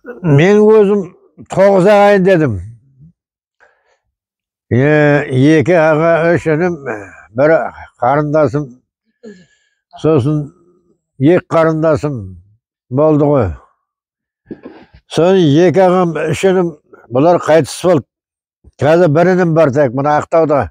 Мен өзім 9 ағайын дедім. 2 аға, 3 інім, бір қарындасым, сосын 2 қарындасым болды ғой. Соны 2 ағам, 3 інім, бұлар қайтыс болды. Қазір бір інім бар тек, мына Ақтауда.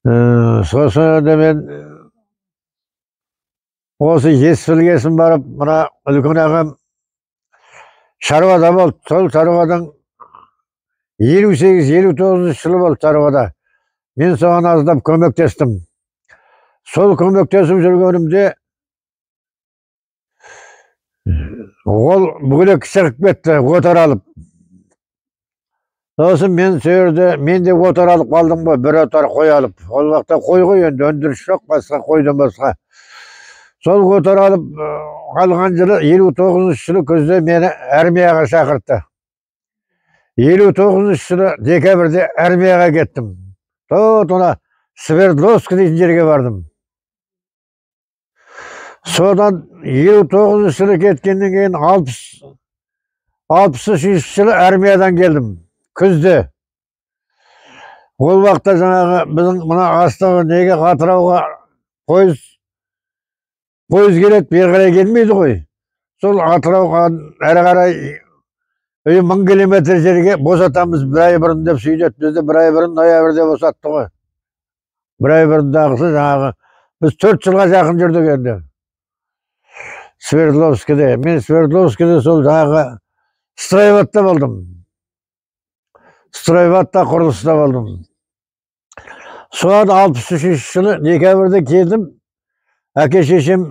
Сосын енді мен осы ес білгесін барып, мына үлкен ағам шаруада болды. Сол шаруадан 58-59 жылы болды шаруада. Мен соған аздап көмектестім. Сол көмектесіп жүргенімде ол бөлек шығып кетті, отар алып. Сосын мен сол жерде, мен де отар алып қалдым ғой, бір отар қой алып. Ол уақытта қой ғой енді, өндіріс жоқ, басқа қойдан басқа. Сол отар алып алған жылы, 59 жылы күзде мені армияға шақыртты. 59 жылы декабрьде армияға кеттім. Тот Свердловск дейтін жерге бардым. Содан 59 жылы кеткеннен кейін 63 жылы армиядан келдім. Күзде. Ол уақытта жаңағы біздің мына Астығы неге Атырауға пойыз келеді, бері қарай келмейді ғой. Сол Атырауға әрі қарай 1000 километр жерге босатамыз бір ай бұрын деп сөйледі. Бізді бір ай бұрын ноябрьде босатты ғой. Бір ай бұрындағысы жаңағы біз 4 жылға жақын жүрдік енді. Свердловскіде. Мен Свердловскіде сол жаңағы стройватта болдым. Стройватта құрылыста болдым. Содан 63 жылы декабрьде келдім. Әке шешем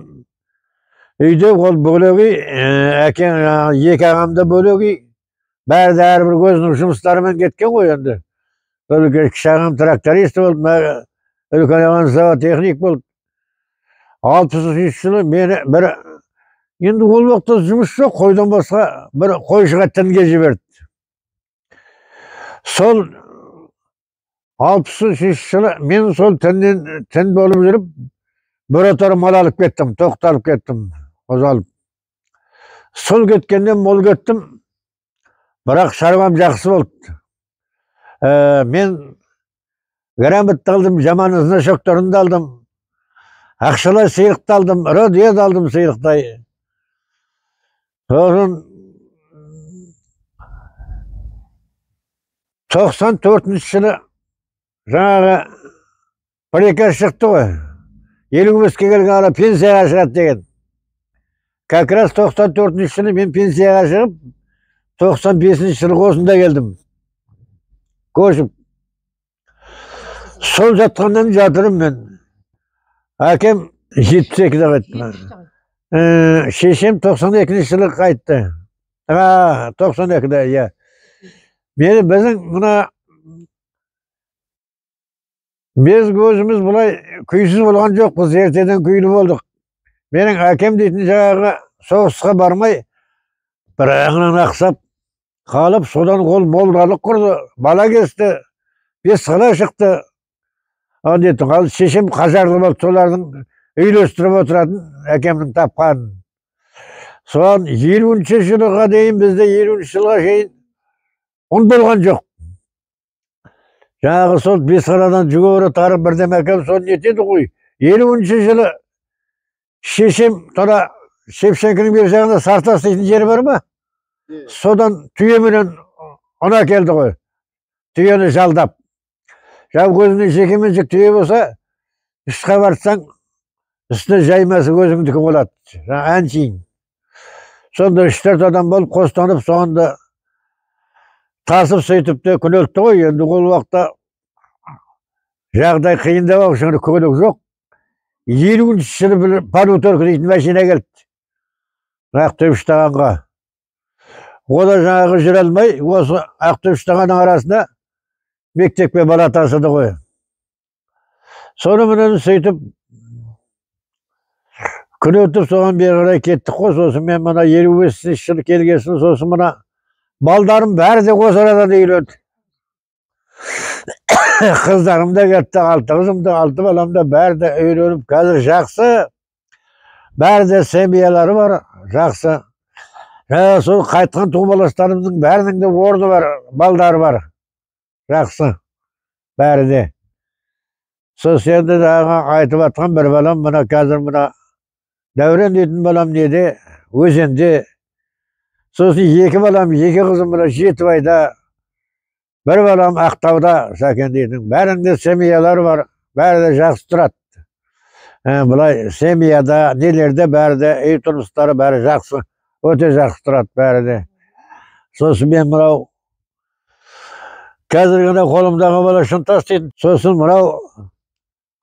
үйде, ол бөлек үй, әкем, екі ағам да бөлек үй. Бәрі де әрбір өзінің жұмыстарымен кеткен ғой енді. Үлкен кіші ағам тракторист болды, үлкен ағам зоотехник болды. 63 жылы мені бір, енді ол уақытта жұмыс жоқ, қойдан басқа бір қойшыға тінге жіберді. Сол 63 жылы мен сол тіннен тін болып жүріп, бір отар мал алып кеттім, тоқты алып кеттім, қозы алып. Сол кеткеннен мол кеттім, бірақ шаруам жақсы болды. Мен грамотты алдым, жаман значокторын да алдым, ақшалай сыйлықты алдым, радио да алдым сыйлықтай. Сосын 94 жылы жаңағы приказ шықты ғой. 55-ке келген ара пенсияға шығады деген. Как раз 94 жылы мен пенсияға шығып, 95 жылы осында келдім. Көшіп. Сол жатқаннан жатырмын мен. Әкем 72-де қайтты. Шешем 92 жылы қайтты. 92-де, иә. Мені біздің мына біз өзіміз бұлай күйсіз болған жоқпыз, ертеден күйлі болдық. Менің әкем дейтін жаңағы соғысқа бармай, бір аяғынан ақсап қалып, содан ол молдалық құрды, бала кесті, 5 қала шықты. Ал шешем қажарлы болды, солардың үйлестіріп отыратын әкемнің тапқанын. Содан 50 жылға дейін, бізде 50 жылға шейін ұн болған жоқ. Жаңағы сол 5 қаладан жүгері тарып бірдеме әкеліп соны нетеді ғой. 50 жылы шешем тора Шевченкінің бер жағында Сартас дейтін жері бар ма? Содан түйеменен ұн әкелді ғой. Түйені жалдап. Жаңағы өзіңнің жекеменшік түйе болса, үстіға барсаң, үстіне жаймасы өзіңдікі болады. Әншейін. Сонда 3-4 адам болып қостанып, соған да тасып сөйтіп те күнелтті ғой. Енді ол уақытта жағдай қиындау, шыңыр көлік жоқ. 50 жылы бір полуторка дейтін машина келді. Ақтөбе-Үштағанға. О да жаңағы жүре алмай, осы Ақтөбе-Үштағанның арасында мектепке бала тасыды ғой. Соны сөйтіп күн өтіп соған бері қарай кеттік қой. Сосын мен мына 55 жылы келгесін, сосын мына балдарым бәрі де осы арадан үйленді. Қыздарым да кетті, 6 қызым да, 6 балам да бәрі де үйленіп, қазір жақсы. Бәрі де семьялары бар, жақсы. Сол қайтқан тумаластарымның бәрінің де орны бар, балдары бар. Жақсы. Бәрі де. Сосын енді жаңағы айтып атқан бір балам, мына қазір мына Дәурен дейтін балам неде, Өзенде. Сосын екі балам, екі қызым мына Жетібайда, бір балам Ақтауда, Сәкен дейтін. Бәрінің де семьялары бар, бәрі де жақсы тұрады. Былай семьяда, нелерде бәрі де үй тұрмыстары бәрі жақсы, өте жақсы тұрады бәрі де. Сосын мен мынау қазір ғана қолымдағы бала Шынтас дейтін, сосын мынау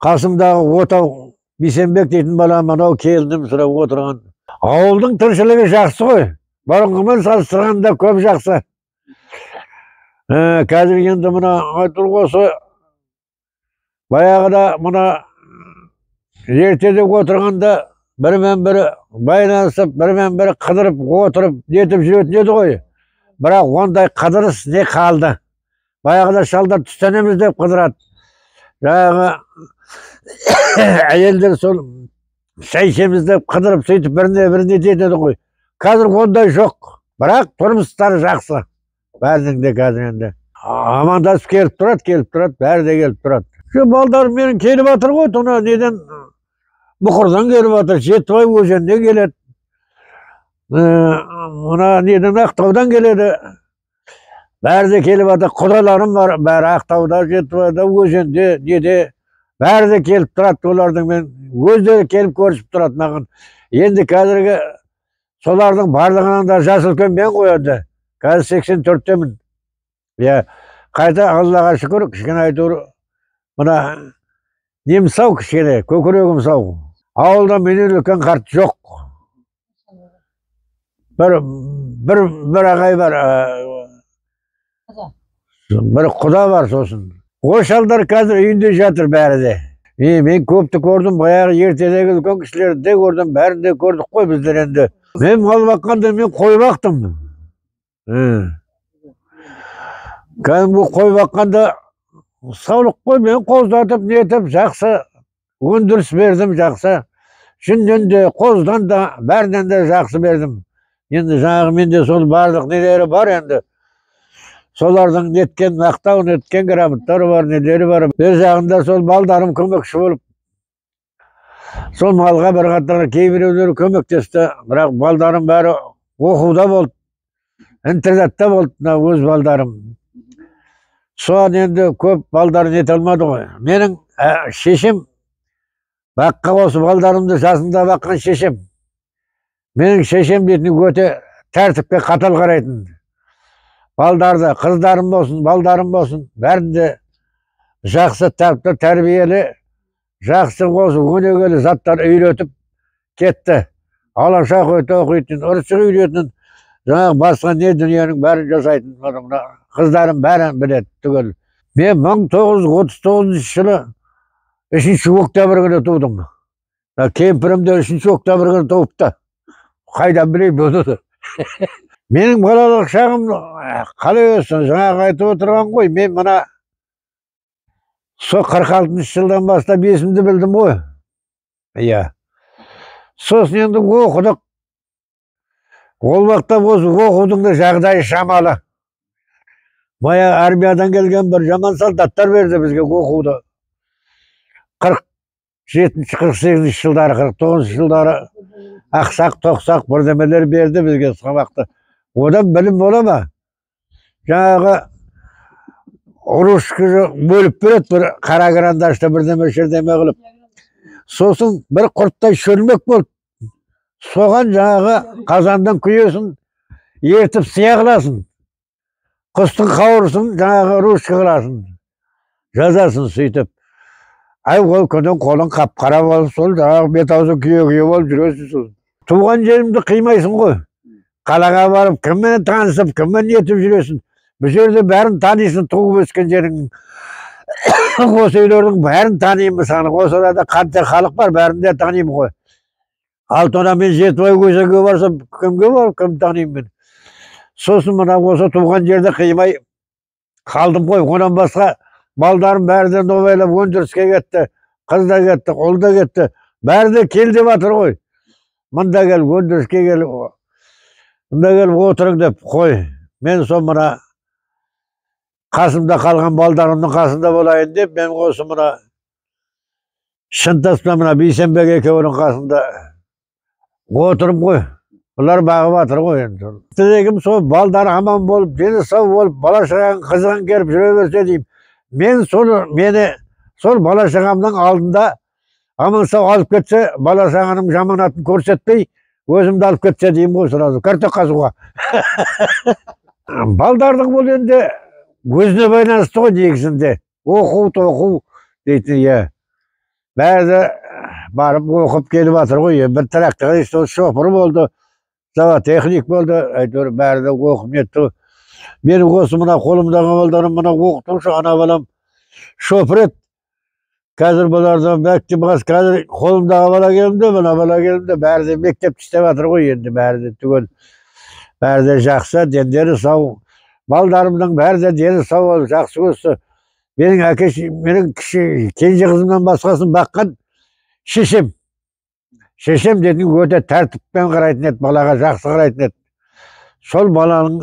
қасымдағы Отау Бейсенбек дейтін бала, мынау келінім сұрап отырған. Ауылдың тіршілігі жақсы ғой. Бұрынғымен салыстырғанда көп жақсы. Қазір енді мына айтыр осы баяғыда мына ертеде отырғанда бірімен бірі байланысып, бірімен бірі қыдырып отырып нетіп жүретін еді ғой. Бірақ ондай қыдырыс не қалды. Баяғыда шалдар түстенеміз деп қыдырады. Жаңағы әйелдер сол шай ішеміз деп қыдырып сөйтіп біріне біріне ететін еді ғой. Қазір ондай жоқ. Бірақ тұрмыстары жақсы. Бәрінің де қазір енді. Амандасып келіп тұрады, келіп тұрады, бәрі де келіп тұрады. Şu балдарым менің келіп жатыр ғой, тона неден Бұқырдан келіп жатыр, Жетібай өзенінен келеді. Мына неден Ақтаудан келеді. Бәрі де келіп жатыр. Құдаларым бар, бәрі Ақтауда, Жетібайда, өзенде, неде. Бәрі де келіп тұрады олардың мен. Өздері келіп көрісіп тұрады маған. Енді қазіргі солардың барлығынан да жас үлкен мен ғой енді. Қазір 84-темін. Иә, қайта Аллаға шүкір, кішкене әйтеуір мына нем сау кішкене, көкірегім сау. Ауылда менен үлкен қарт жоқ. Бір ағай бар, бір құда бар сосын. О шалдар қазір үйінде жатыр бәрі де. Мен көпті көрдім, баяғы ертедегі үлкен кісілерді де көрдім, бәрін де көрдік қой біздер енді. Мен мал баққанда мен қой бақтым. Кәдімгі қой баққанда саулық қой, мен қоздатып нетіп жақсы өндіріс бердім, жақсы. Жүннен де, қоздан да, бәрінен де жақсы бердім. Енді жаңағы менде сол барлық нелері бар енді. Солардың неткен мақтау, неткен грамоттары бар, нелері бар. Бер жағында сол балдарым көмекші болып, сол малға бір қатар кейбіреулері көмектесті. Бірақ балдарым бәрі оқуда болды, интернатта болды, мына өз балдарым. Соған енді көп балдар нете алмады ғой. Менің шешем, баққа осы балдарымды жасында баққан шешем. Менің шешем дейтін өте тәртіпке қатал қарайтын. Балдарды, қыздарым болсын, балдарым болсын, бәрін де жақсы тәртіпті, тәрбиелі, жақсы осы өнегелі заттар үйретіп кетті. Алаша оқитын, ыршық үйрететін, жаңағы басқа не дүниенің бәрін жасайтын. Мына қыздарым бәрін біледі түгел. Мен 1939 жылы 3 октябрь күні тудым. Кемпірім де 3 октябрь күні туыпты. Қайдан білейін бұны? Менің балалық шағым қалай өсті, жаңағы айтып отырған ғой, мен мына сол 46 жылдан бастап есімді білдім ғой. Иә. Сосын енді оқыдық. Ол уақытта осы оқудың да жағдайы шамалы. Баяғы армиядан келген бір жаман солдаттар берді бізге оқуды. 47-ші, 48-ші жылдары, 49-шы жылдары ақсақ, тоқсақ бірдемелер берді бізге сабақты. Одан білім бола ма? Жаңағы ручка бөліп береді бір қара карандашты бірдеме шірдеме қылып. Сосын бір құрттай шөлмек болды. Соған жаңағы қазандан күйесін ертіп сия қыласың. Құстың қауырсын жаңағы ручка қыласың. Жазасың сөйтіп. Ай, ол күнің қолың қап-қара болып, сол жаңағы бет аузы күйе-күйе болып жүресің сол. Туған жерімді қимайсың ғой. Қалаға барып кіммен танысып, кіммен нетіп жүресің. Бұл жерде бәрін танисың, туып өскен жеріңнің. Осы үйлердің бәрін танимын мысалы. Осы арада қанша халық бар, бәрін де танимын ғой. Ал тона мен Жетібай өзенге барсам, кімге барып, кім танимын мен. Сосын мына осы туған жерді қимай қалдым ғой. Онан басқа балдарым бәрі де новайлап өндіріске кетті. Қыз да кетті, ұл да кетті. Бәрі де кел деп жатыр ғой. Мында кел, өндіріске кел. Мында келіп отырың деп қой. Мен сол мына қасымда қалған балдарымның қасында болайын деп, мен осы мына Шынтаспен мына Бейсенбек екеуінің қасында отырмын ғой. Бұлар бағып жатыр ғой енді. Тілегім сол балдар аман болып, дені сау болып, бала шағаның қызығын керіп жүре берсе деймін. Мен соны, мені сол бала шағамның алдында аман сау алып кетсе, бала шағаның жаман атын көрсетпей, өзімді алып кетсе деймін ғой сразу, картоп қазуға. Балдардың бұл енді өзіне байланысты ғой негізінде. Оқу, тоқу дейтін, иә. Бәрі барып оқып келіп жатыр ғой. Бір тракторист, шопыр болды, зоотехник болды, әйтеуір бәрі де оқып нетті. Менің осы мына қолымдағы балдарым мына оқытушы, ана балам шопыр еді. Қазір бұлардан мектеп, қазір қолымдағы бала келді, мына бала келді, бәрі де мектепте істеп жатыр ғой енді, бәрі де түгел. Бәрі де жақсы, дендері сау. Балдарымның бәрі де дені сау болып, жақсы өсті. Менің әке, менің кіші кенже қызымнан басқасын баққан шешем. Шешем дейтін өте тәртіппен қарайтын еді, балаға жақсы қарайтын еді. Сол баланың,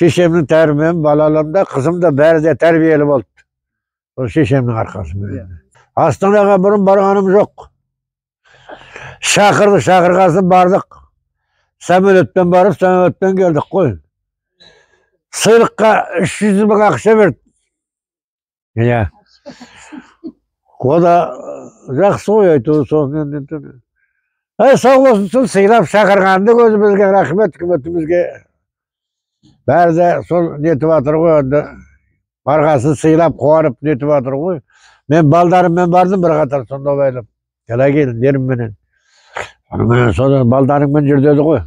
шешемнің тәрбиемен балаларым да, қызым да бәрі де тәрбиелі болды. Сол шешемнің арқасымен. Астанаға бұрын барғаным жоқ. Шақырды, шақырғасын бардық. Самолетпен барып, самолетпен келдік қой. Сыйлыққа 300 мың ақша берді. Иә. О да жақсы ғой әйтеуір соны. Сау болсын, сол сыйлап шақырғанды өзімізге рахмет, үкіметімізге. Бәрі де сол нетіп жатыр ғой енді. Барғасын сыйлап, қуанып нетіп жатыр ғой. Мен балдарыммен бардым бір қатар сонда байлап. Келе келіндерімменен. Содан балдарыңмен жүр деді ғой.